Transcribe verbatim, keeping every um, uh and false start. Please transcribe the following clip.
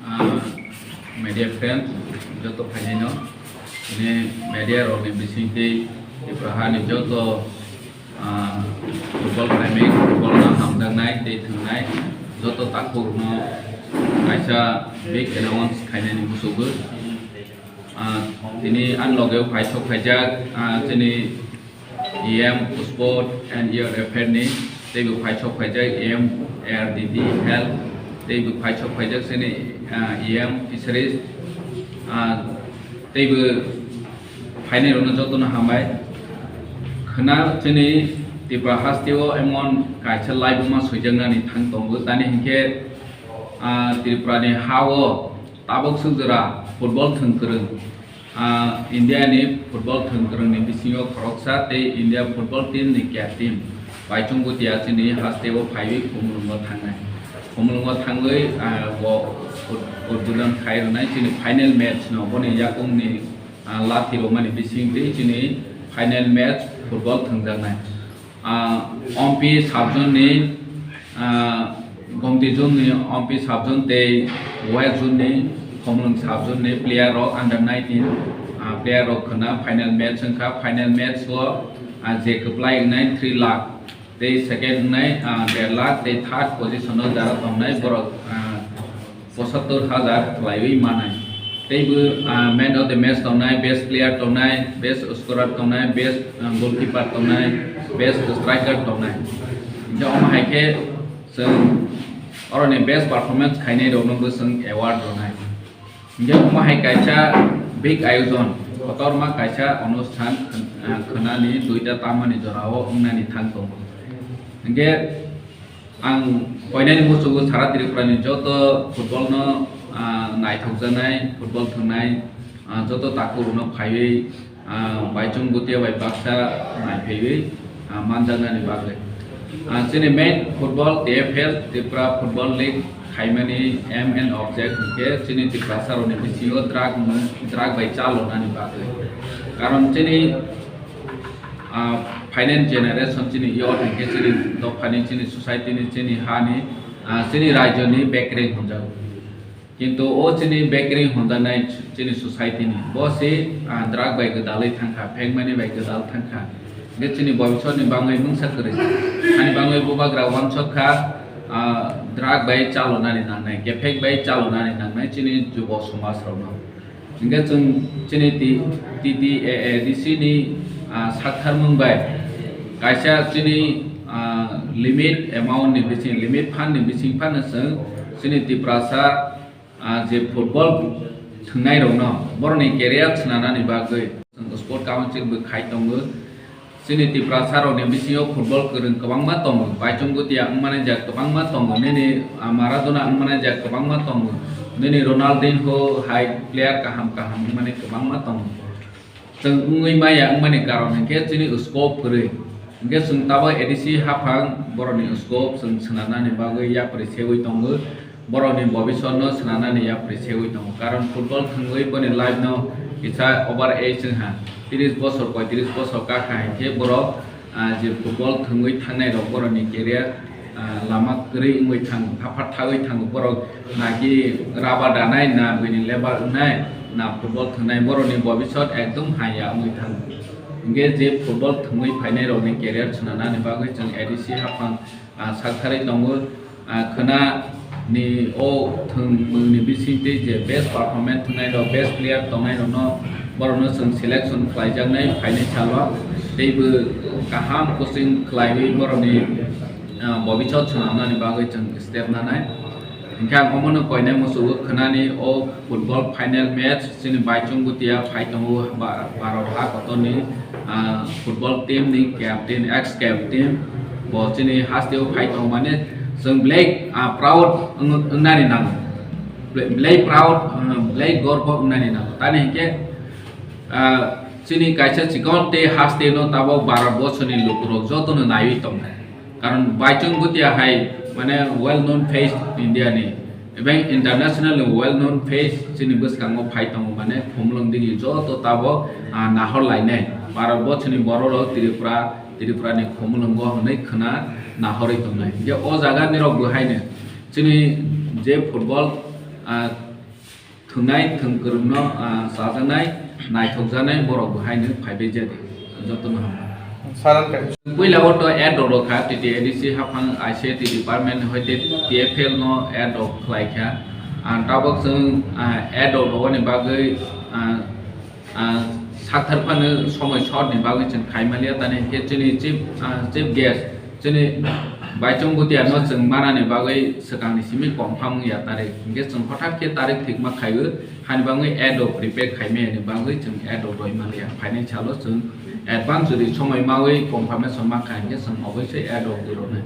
Ah, media friends, joto phainaino, ini media rokni bisingtwi Tripura hani joto, ah, football khlaimani, football no hamjaknai tei thwngnai joto takhukno kaisa big announce khainani muchungo. Ah, tini ani loge phai sok phaijak, ah, chini E M Sport and Youth Affair ni, teibo phai sok phaijak E M A R D D Health, teibo phai sok phaijak chini, ah, E M Fisheries, ah, teibo phainai rokno jotono hambai. Khwna chini Tripura hasteo emon kaisa laibuma swijaknani thang tongo, tani hinkhe, ah, Tripura ni ha-o tabuk swk jora football thwng kwrwng. Ah, India ni football thwng kwrwng ni bisingo khoroksa tei India football team ni captain Baichung Bhutia chini hasteo phaiwi Khumulwngo thangnai. Khumulwngo thangwi, ah, bo ud-, udbodon khai rwnai chini final match no, boni yakung ni, ah, lathi rwmani bisingtwi chini final match football thwngjaknai. Ah, Ompi sub-zone ni, ah, Gomti zone ni Ompi sub-zone tei West zone ni Khumulwng sub-zone ni player rok under nineteen, ah, player rok khwna final match wngkha. Final match o, ah, je kwplai wngnai three lakh tei second wngnai, ah, der lakh tei third position o jara tongnai borok, ah, pochattor hajar khwlaiwi manai. Teibo, ah, man of the match tongnai, best player tongnai, best scorer tongnai, best, ah, goalkeeper tongnai, best striker tongnai. Hinkhe omo hai khe chwng oroni best performance khainai rokno bo chwng award rwnai. Hinkhe omo hai kaisa big ayojon, kotorma kaisa onusthan, ah, khwnani duita tamani jorao wngnani thang tongo. Hinkhe Ang koinani muchungo sara Tripura ni joto football no, ah, naithokjaknai, football thwngnai, ah, joto takhuk rokno phaiwi, ah, Baichung Bhutia bai baksa naiphaiwi, ah, manjaknani bagwi. Ah, chini main football T F L, Tripura Football League khaimani aim and object hinkhe chini Tiprasa rokni bisingo drug no, drug bai chalonani bagwi. Karon chini Ah, finance generation chini youth hinkhe chini dophani, chini society ni, chini hani, ah, chini rajyo ni bekreng hwnjago. Kintu o chini bekreng hwnjaknai chini society ni, bo se, ah, drug bai gwdalwi thangkha, phekmani bai gwdal thangkha. Hinkhe chini bobisot ni bangwi mungsa kwrwi. Hani bangwi bubagra uansuk kha, ah, drug bai chalonani nangnai, kephek bai chalonani nangnai chini jubo somaj rokno. Hinkhe chwng chini T-, T T A A D C ni, ah, saktharmung bai kaisa chini, ah, limit amount ni bising, limit fund ni bising phano chwng chini Tiprasa, ah, je football thwngnai rokno borokni career swnanani bagwi chwng sport council bo khai tongo. Chini Tiprasa rokni bisingo football kwrwng kwbangma tongo, Baichung Bhutia wngmani jak kwbangma tongo, nini, ah, Maradona wngmani jak kwbangma tongo, nini Ronaldinho hai player kaham kaham wngmani kwbangma tongo. Chwng wngwi maya wngmani karon hinkhe chini scope kwrwi. Hinkhe chwng tabuk A D C haphang borokni scope chwng swnamnani bagwi yapri sewi tongo. Borokni bobisotno swnamnani yapri sewi tongo. Karon football thwngwi boni life no kisa over age wngha. Tris bosor, poitris bosor kakha hinkhe borok, ah, je football thwngwi thangnai rok borokni career, ah, lama kwrwi wngwi thango, haphar thagwi thango. Borok na ki rubber danai, na bini lebar wngnai, na football thwngnai, borokni bobisot ekdom hamya wngwi thango. Hinkhe je football thwngwi phainai rokni career swnamnani bagwi chwng A D C haphang ah, saktharwi tongo. Ah, khwna ni o thwngmung ni bisingtwi je best performance thwngnai rok, best player tongnai rokno, borokno chwng selection khlaijaknai phainai salo. Teibo kaham coaching khlaiwi borokni, ah, bobisot swnamnani bagwi chwng step nanai. Hinkhe ang omono koinai muchungo khwnani o football final match chini Baichung Bhutia phai tongo ba-, Bharat ha kotorni, ah, football team ni captain, ex captain bo chini hasteo phai tongo, mane chwng belai, ah, proud wng-, wngnani nango, belai proud, ah, belai gorbo wngnani nango. Tamni hinkhe, ah, chini kaisa chikon tei hasteno tabuk Bharat borsoni lukurok jotono naiwi tongnai. Karon Baichung Bhutia hai, mane, well known face India ni, ebeng international ni well known face chini bwskango phai tongo, mane, Khumulwng digi joto tabuk, ah, nahor lainai. Bharat borsoni borok rok Tripura, Tripura ni Khumulwngo hwnwi khwna nahorwi tongnai. Hinkhe o jaga ni rok bo haino chini je football, ah, Thwngnai, thwng kwrwngno, ah, chajaknai, naithokjaknai borok bo haino phaibai jadi. Jotono hambai. Saran khe. Puila o to ad rok rw kha, T T A D C haphang I C T department hoite T F L no ad rok khlai kha. Ah, tabok chwng, ah, ad rok rwani bagwi, ah, ah, sakthar phano somoi short ni bagwi chwng khai maliya, tani hinkhe chini chief, ah, chief guest chini Baichung Bhutia no chwng manani bagwi swkangni simi confirm wngya tarik. Hinkhe chwng hothat khe tarik thikma khaiwi, hani bagwi ad rok prepare khaimani bagwi chwng ad rok roi maliya. Phainai salo chwng advance jodi somoi mawi confirmation ma kha hinkhe chwng obviously ad rok rwnai.